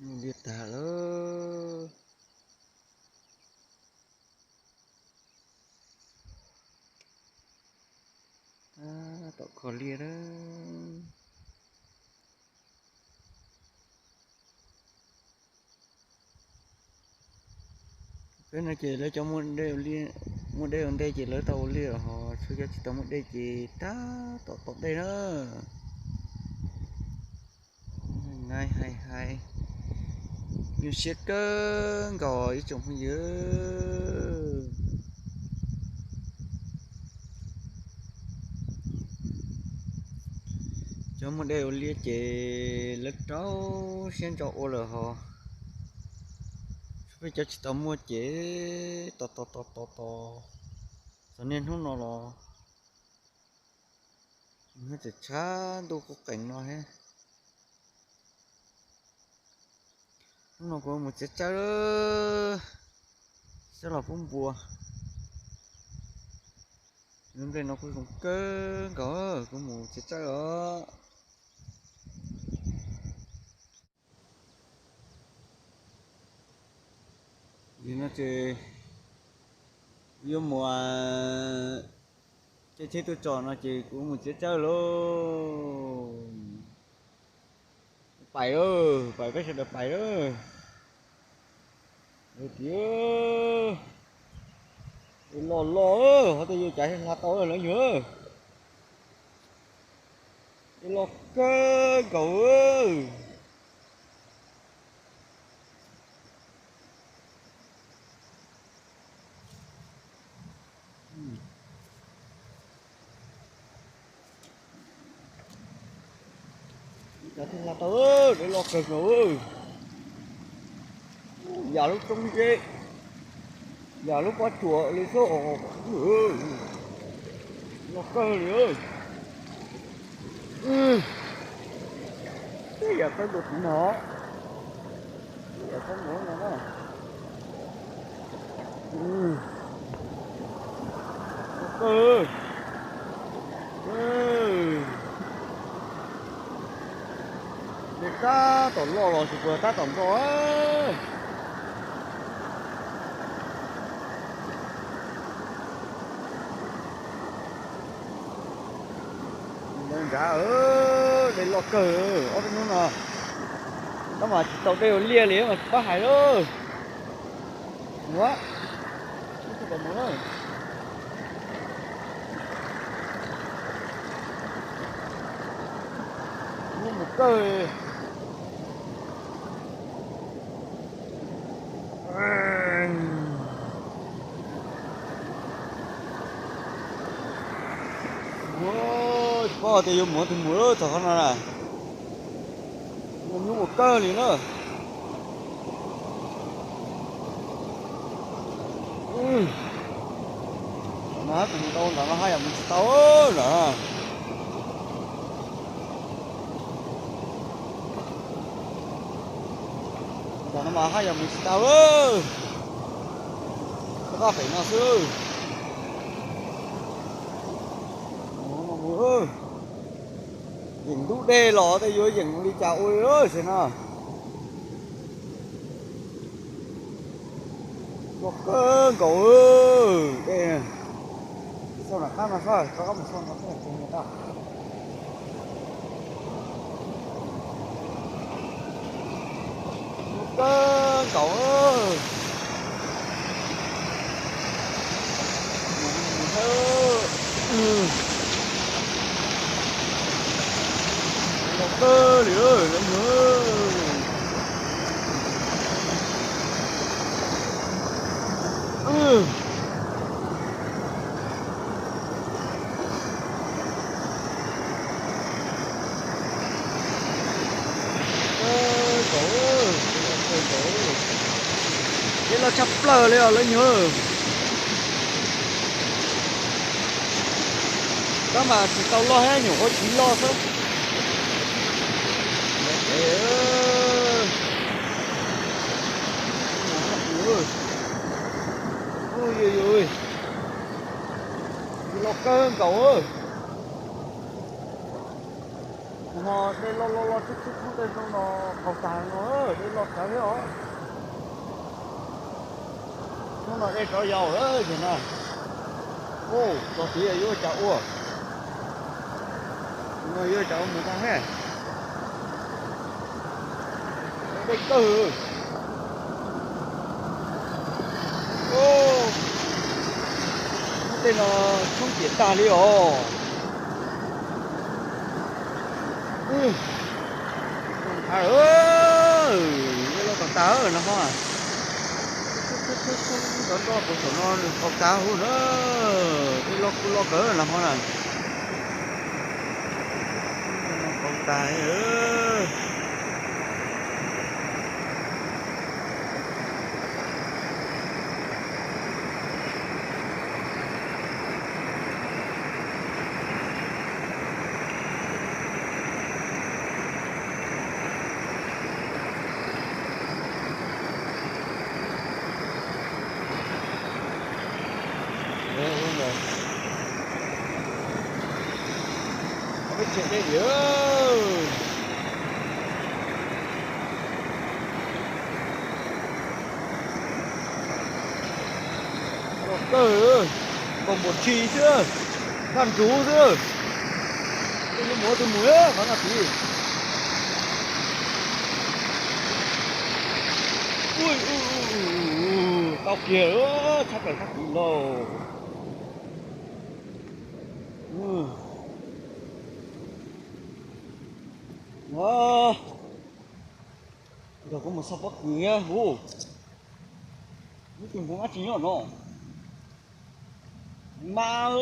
Liaj tag lawm. Tab tom kho liaj lawm. Peb no ces lawv cov muaj dej ua ntej ces lawv tau ua liaj, ho tshuav cov tsis tau muaj dej ces tab tom tom dej na. Nai hais hais, nyuaj siab kawg nkaus ib tsoom phooj ywg. Cov muaj dej ua liaj ces lawv rau siab ntso ua lawm hos, peb cov tsis tau muaj ces tos tos tos tos tos, txog niaj hnub no los tseem tshav ntuj quj qees no thiab. Hnub no kuv mus txiav tsawb, txiav los pub npua. Lub nplej no kuj zoo kawg nkaus, kuv mus txiav tsawb os. Yog no ces yuav mus caij tsheb tuaj tso no ces kuv mus txiav tsawb lauj. Pais lauj, pais peb sawv daws pais lauj. Tias, loj loj, ho tej yuav cas hla tau lawv nyuag. Loj kawg nkaus. Cov thiaj hla tau, dej loj kawg nkaus. Yam lub roob zeb, yam lub pob tsuas li xwb, loj kawg li. Tej yam txawb ntua tid no, tej yam txawb ntua no na. Loj kawg. Dej tab tom loj los tsis puas tab tom nroj. Nrad, dej loj kawg, ob peb hnub no tab mas tsis tau dej ua liaj li mas tsis paub hais lauj. Ua, mus kawg. Tsis paub tias yuav mus twg mus lawm thaum qhov no na. Nyuaj nyuaj ua kawg li na. Ntawm no tus mus tau, ntawm no haj yam mus tsis tau lawm. Ntawm no mas haj yam mus tsis tau lawm. Rov qab pem no xwb. Yeem ntub dej los tej yuav yeem li cas ua li lawm no. Loj kawg nkaus dej. Xauj nram qab no sab, rov qab mus xauj no sab. Loj kawg nkaus. Loj kawg li lawm nyuag. Dej loj tshaj plaws li os lawv nyuag. Tab mas tsis tau loj thiab, nyuam qhuav tsiv loj xwb. Loj kawg nkaus. Dej loj loj loj tshoob tshoob tshoob tej hnub no qaug tag no, dej loj kawg thiab os. Hnub no dej rov yau lawm tiag na. Ua, txog tid yuav ua cas ua? No yuav ua cas ua mus tag thiab? Dej kawg. Ub, tej no tshoob ciam tag li os. Ub, nthav, dej loj tag tag no ho. Tshoob tshoob tshoob tshoob nrov nrov puag saum no nws qaug tag huv na. Dej loj kuj loj kawg no ho na. Qaug tag. Peb tseem dej ib los kawg, nkaus npaum tshis xwb, kaj ntsuv xwb. Tej yuav mus ua tus mus qhov no tid. Ui, tau kiag, tshaj plaws tshaj plaws lauj. Nrog kuv mus xauj pob kws thiab hu. Ib tug hneev dab tsi nyob no? Hneev mas.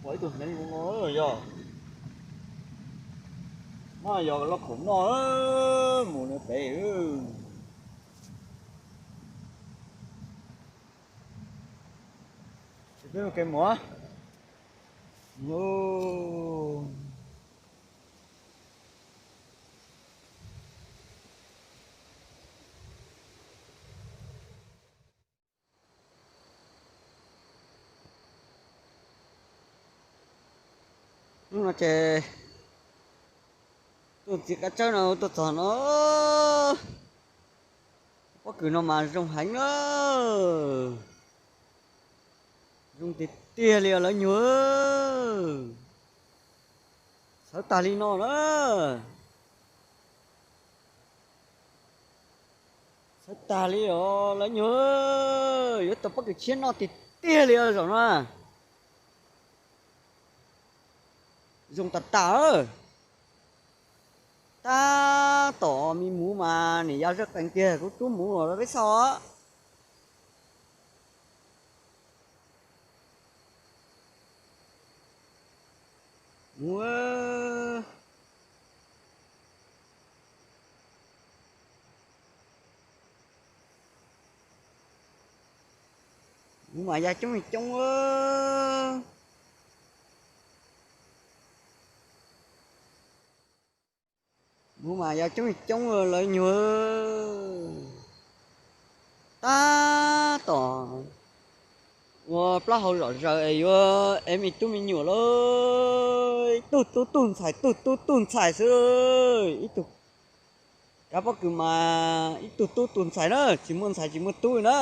Pom ib tug hneev zoo no yog, mas yog loj khaum noj mus li pem. Ces peb mus kev mus. Hnub no ces tuaj txiav kab tsawb no tuaj txog no, pob kws no mas zoo heev na. Zoo tiag tiag li os lawv nyuag. Txhawv tag li no na. Txhawv tag li os lawv nyuag. Yuav tau pob kws tshiab noj tiag tiag li os zaum no. Zoo tas tas. Tab tom me muv mas nim ya zaj qees kiag kuv rub muv los peb xauj. Muv, muv mas ya coob coob. Muv mas ya coob coob lawv nyuag. Tab tom ua plaub hau zom zaws es yuav ev me tub me nyuam lawm. Ib tug tub tug ntxhais, tug tub tug ntxhais xwb. Ib tug kav pob kws mas ib tug tub tug ntxhais na, tsis muaj ntxhais tsis muaj tub na.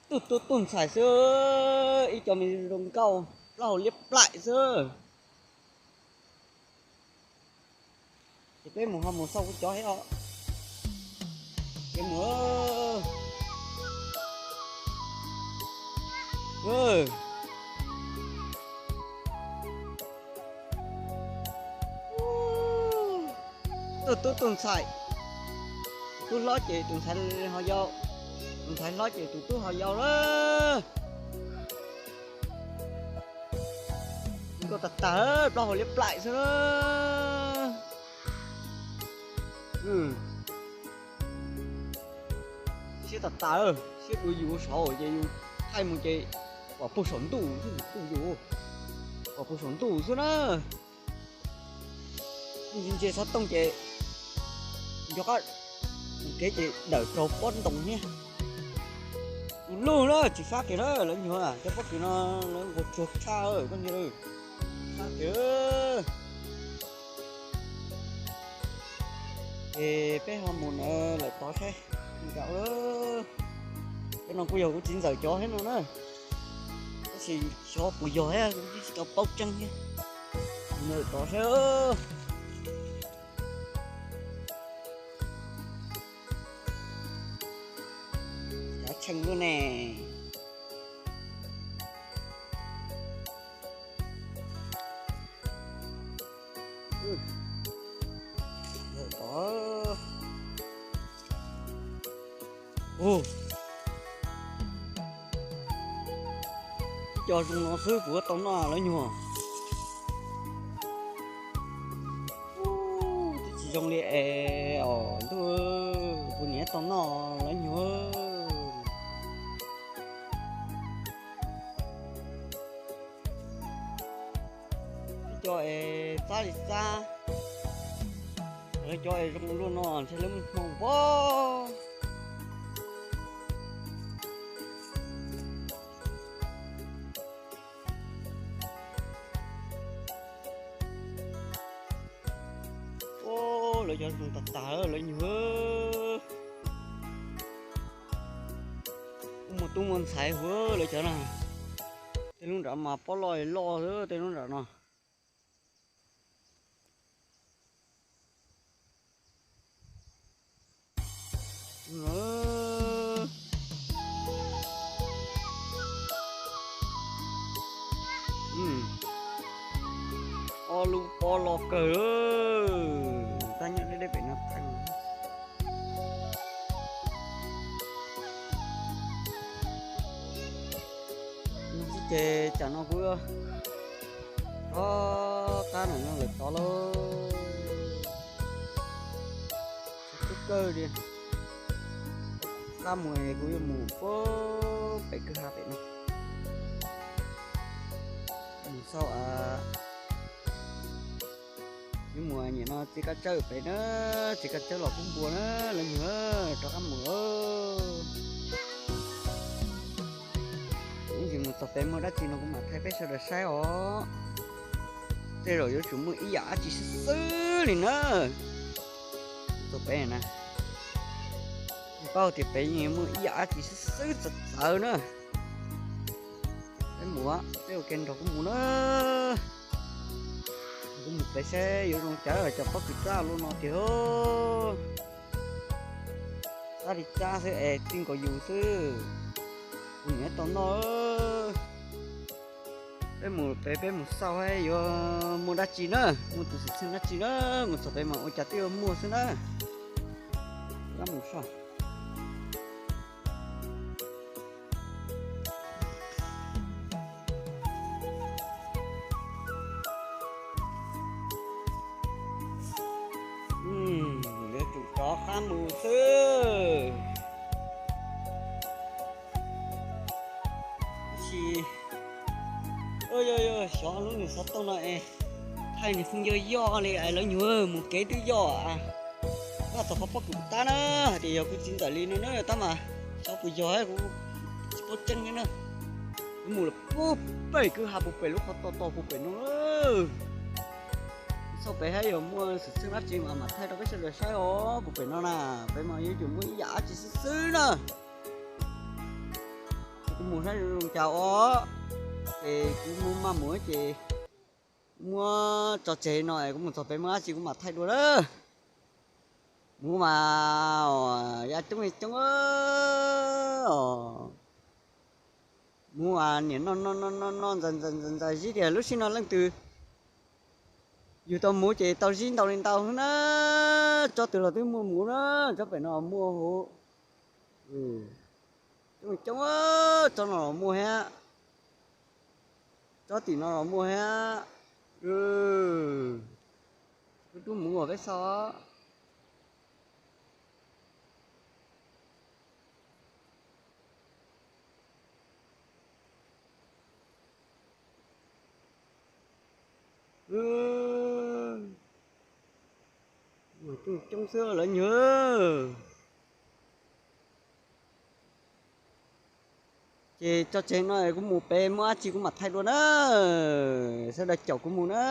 Tug tub tug ntxhais xwb, ib co me zoo nkauj plaub hau liab plaim xwb. Ces peb mus ho mus xauj kuv cov thiab os. Peb mus. Tug tub tug ntxhais, tus tub hlob ces tus ntxhais ho yau, tus ntxhais hlob ces tus tub ho yau lawm. Zoo nkauj tag tag, plaub hau liab plaim xwb na. Siab tas tas, siab dua yus saud ces yus thaij mus ces pom puag saum ntuj xwb, yus pom puag saum ntuj xwb na. Ntse ntse xov tooj ces nco qab mus kev ces dawm rau pob ntoo thiab. Tus lug na, tsis fab kiag na, lawv nyuag cov pob kws no lawv nquag tsuag tshaj koj nti lawm. Fab kiag. Ces peb ho mus na lawm tod saib. Nkaus, cov no kuj yog kuv txiv ntxawm cov thiab no na. Tab sis xyov puas yog thiab, kuv tsis tau paub tseeb thiab. Mus lawm tod saib. Yav tsheej lub ne. Ub, ib co zoo no xwb puas tau noj lawv nyuag. Twb tsis zoo li es os ntuj, kuv niam tau noj lawv nyuag. Ib co es txab li txab, lawv cov es zoo luaj no ntshe lawv muaj hmoo pob. Ub, lawv cov zoo tag tag lawv nyuag. Muaj tub muaj ntxhais huv lawv cov na. Tej lub nram mas pob loj loj xwb tej lub nram no. Ob lub pob loj kawg, tab nyob deb deb pem no theej. Ces tsam no kuv rov qab mus no lawm tod lauj. Tub kawg li, qab mus kuv yuav mus puag pem kwj ha pem no. Mus xauj, yuav mus nim no txiv kab tsawb pem na, txiv kab tsawb los kub npua na, lawv nyuag rov qab mus. Ib ntsis mus txog pem muaj dab tsi no kuv mam thaij peb sawv daws saib os. Tej zaum yuav tsum muaj ib yam dab tsi xwb xwb li na. Txog pem na, paub tias pem yeej muaj ib yam dab tsi xwb xwb txawv txawv na. Peb mus, peb ua ke nrog kuv mus na. Kuv mus pem saib yuav zoo cas cov pob kws txab luaj no tiag. Txab li txab xwb es txij nkaus yus xwb. Kuv niam tau noj. Peb mus pem peb mus xauj saib yuav muaj dab tsi na, muaj tus xwm txheej dab tsi na, mus txog pem mas ua cas twb yuav muaj xwb na. Mus xauj. Yuav tsum rov qab mus xwb. Tab sis xyov lub niag xov tooj no es thaij nws pheej yoj yoj li es lawv nyuag mus kev twb yoj. Tab tom qhov pob kws tab na, hais tias yog kuv txiv ntxawm li no na tab mas xyov puas yog kuv tsis paub tseeb thiab na. Kuv mus lawm puag pem kwj ha puag pem lub qhov toj toj puag pem no. Xauj pem saib yog muaj xwm txheej dab tsi mas mam thaij rau peb sawv daws saib os. Puag pem no na, pem mas yuav tsum muaj ib yam dab tsi xwb xwb na. Kuv mus saib zoo cas os. Ces kuv mus maj mus ces muab tso tseg no es kuv mus txog pem muaj dab tsi kuv mam thaij dua na. Mus mas ya coob li coob. Mus niam noj noj noj noj noj ntxais ntxais ntxais zib tias lub sij no leej twg yug tau mus ces tau zib ntau li ntau xwb na. Tsob twg los twb muaj mus na, tsob pem no muaj huv. Coob li coob, tsob no los muaj thiab, tsob tim no los muaj thiab. Rub rub mus uas peb xauj. Coob coob xwb lawv nyuag. Ces tso tseg no kuv mus pem, muaj dab tsi kuv mam thaij dua na. Sawv daws caum kuv mus na.